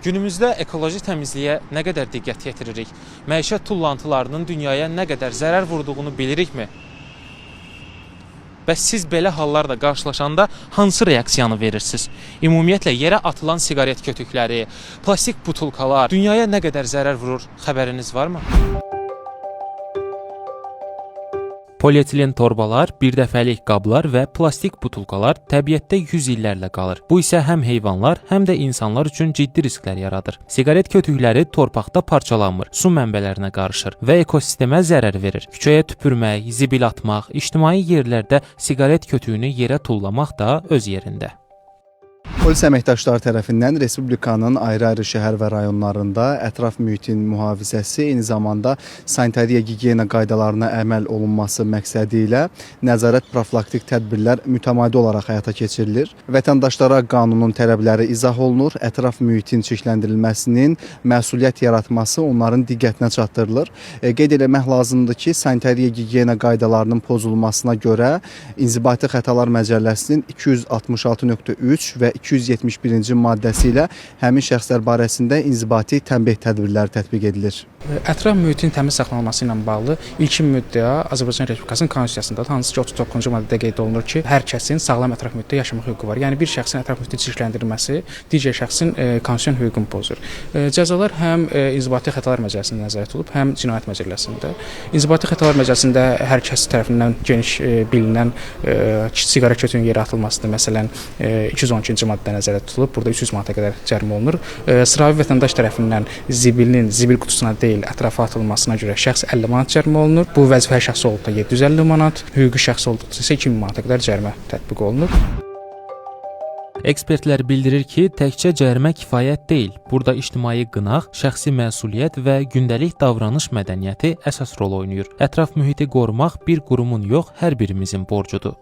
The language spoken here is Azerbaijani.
Günümüzdə ekoloji təmizliyə nə qədər diqqət yetiririk? Məişət tullantılarının dünyaya nə qədər zərər vurduğunu bilirikmi? Bəs siz belə hallarla qarşılaşanda hansı reaksiyanı verirsiniz? Ümumiyyətlə yerə atılan siqaret kötükləri, plastik butulkalar dünyaya nə qədər zərər vurur, xəbəriniz varmı? Polietilen torbalar, birdəfəlik qablar və plastik butulkalar təbiətdə 100 illərlə qalır. Bu isə həm heyvanlar, həm də insanlar üçün ciddi risklər yaradır. Siqaret kötükləri torpaqda parçalanmır, su mənbələrinə qarışır və ekosistemə zərər verir. Küçəyə tüpürmək, zibil atmaq, ictimai yerlərdə siqaret kötüyünü yerə tullamaq da öz yerində. Polis əməkdaşları tərəfindən Respublikanın ayrı-ayrı şəhər və rayonlarında ətraf mühitin mühafizəsi, eyni zamanda sanitariya gigiyena qaydalarına əməl olunması məqsədi ilə nəzarət profilaktik tədbirlər mütəmadi olaraq həyata keçirilir. Vətəndaşlara qanunun tələbləri izah olunur, ətraf mühitin çirkləndirilməsinin məsuliyyət yaratması onların diqqətinə çatdırılır. Qeyd eləmək lazımdır ki, sanitariya gigiyena qaydalarının pozulmasına görə İnzibati Xətalar Məcəlləsinin 266.3 və 271-ci maddəsi ilə həmin şəxslər barəsində inzibati tənbeh tədbirləri tətbiq edilir. Ətraf mühitin təmiz saxlanılması ilə bağlı ilkin müddəa Azərbaycan Respublikasının Konstitusiyasındadır, hansı ki 39-cu maddədə qeyd olunur ki, hər kəsin sağlam ətraf mühitdə yaşamaq hüququ var. Yəni bir şəxsin ətraf mühiti çirkləndirilməsi digər şəxsin konstitusion hüququnu pozur. Cəzalar həm İnzibati Xətalar Məcəlləsində nəzərdə tutulub, həm Cinayət Məcəlləsində. İnzibati Xətalar Məcəlləsində hər kəs tərəfindən geniş bilinən siqaret kötüyünün yerə atılmasıdır. Məsələn, 212-ci maddə nəzərdə tutulub. Burada 300 manata qədər cərimə olunur. Sıravi vətəndaş tərəfindən zibilin zibil qutusuna deyil, ətrafa atılmasına görə şəxs 50 manat cərimə olunur. Bu vəzifəli şəxs olduqda 750 manat, hüquqi şəxs olduqda isə 2000 manata qədər cərimə tətbiq olunur. Ekspertlər bildirir ki, təkcə cərimə kifayət deyil. Burada ictimai qınaq, şəxsi məsuliyyət və gündəlik davranış mədəniyyəti əsas rol oynayır. Ətraf mühiti qorumaq bir qurumun yox, hər birimizin borcudur.